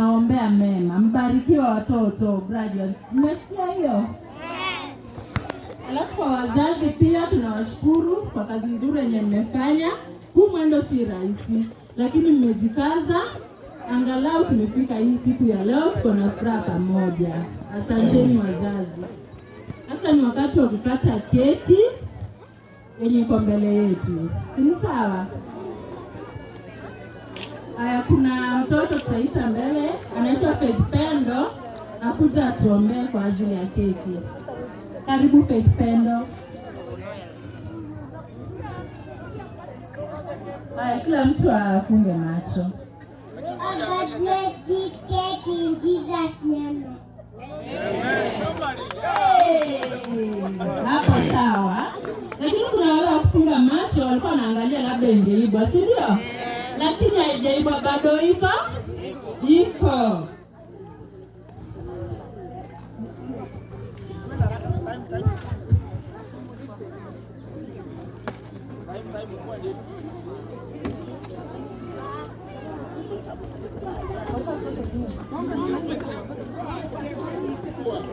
Tunaombea mema, mbarikiwa watoto graduates. Mmesikia hiyo? Alafu kwa wazazi pia tunawashukuru kwa kazi nzuri yenye mmefanya. Huu mwendo si rahisi, lakini mmejikaza, angalau tumefika hii siku ya leo, tuko na furaha pamoja. Asanteni wazazi. Sasa ni wakati wa kukata keki yenye iko mbele yetu, si ni sawa? Haya, kuna mtoto tutaita mbele, anaitwa Faith Pendo, akuja atuombee kwa ajili ya keki. Karibu Faith Pendo. Haya, kila mtu afunge macho. Oh God, bless this cake in Jesus' name. Hey, hapo sawa, lakini kuna wale wa kufunga macho walikuwa wanaangalia labda ingeibwa, si ndio? Lakini haijaibwa bado, iko iko.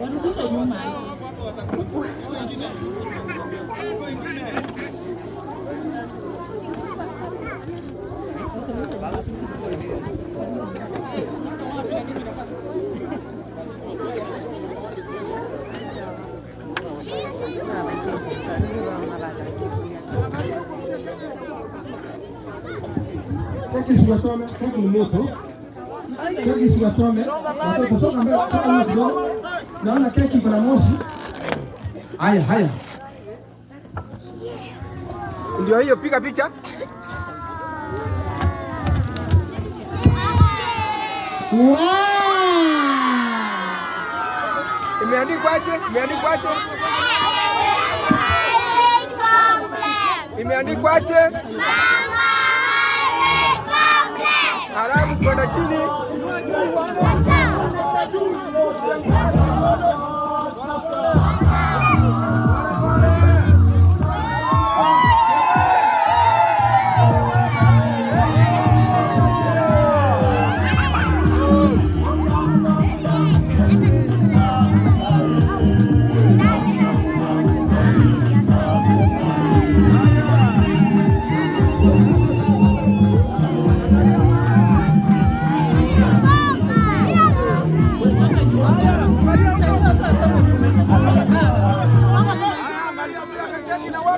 Warudishe nyuma. Keki isiwachome, keki ni moto. Keki isiwachome. Watoto soka mbele, soka nyuma kidogo. Naona keki iko na moshi. Haya, haya. Ndio hiyo, piga picha. Wow! Imeandikwaje? Imeandikwaje? Highway Complex. Imeandikwaje? Manga Highway Complex. Halafu kwenda chini.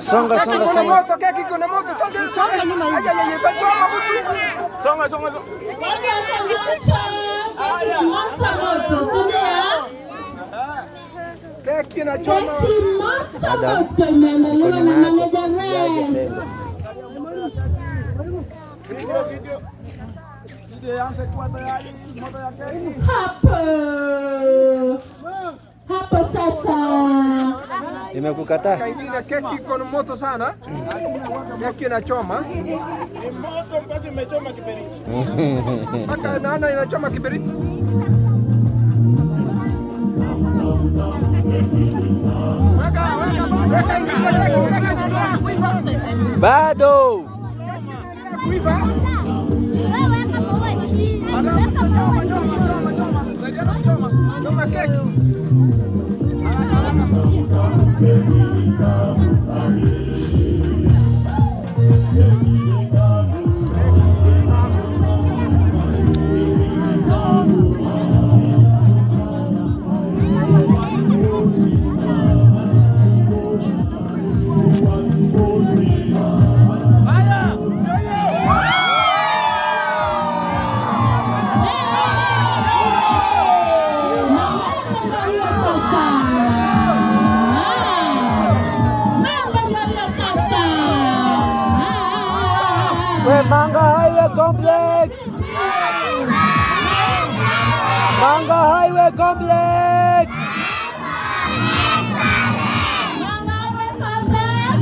Songa, Keki songa, iko na songa. moto, keki iko na moto. Songa, songa. Ay, ay, ay, choma mtu. Songa, songa, songa. Keki moto moto, si ndio? Keki inachoma. Keki moto moto imeandaliwa na manager Res. Hapo hapo sasa. Imekukataa? Kaingine keki iko na moto sana. Keki inachoma. Moto mpaka imechoma kiberiti. Mpaka naona inachoma kiberiti. Weka, weka, weka ingine keki, keki inaendelea kuiva. Bado. Kuiva. Choma, choma, choma, choma. Saidiana kuchoma. Choma keki. Mambo hiyo sasa. Mambo hiyo sasa. We Manga Highway Complex. Manga Highway Complex. Manga Highway Complex.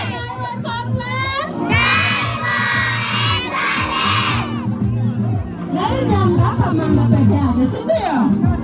Highway Complex. Na hii ni hapa Manga peke yake, si ndio?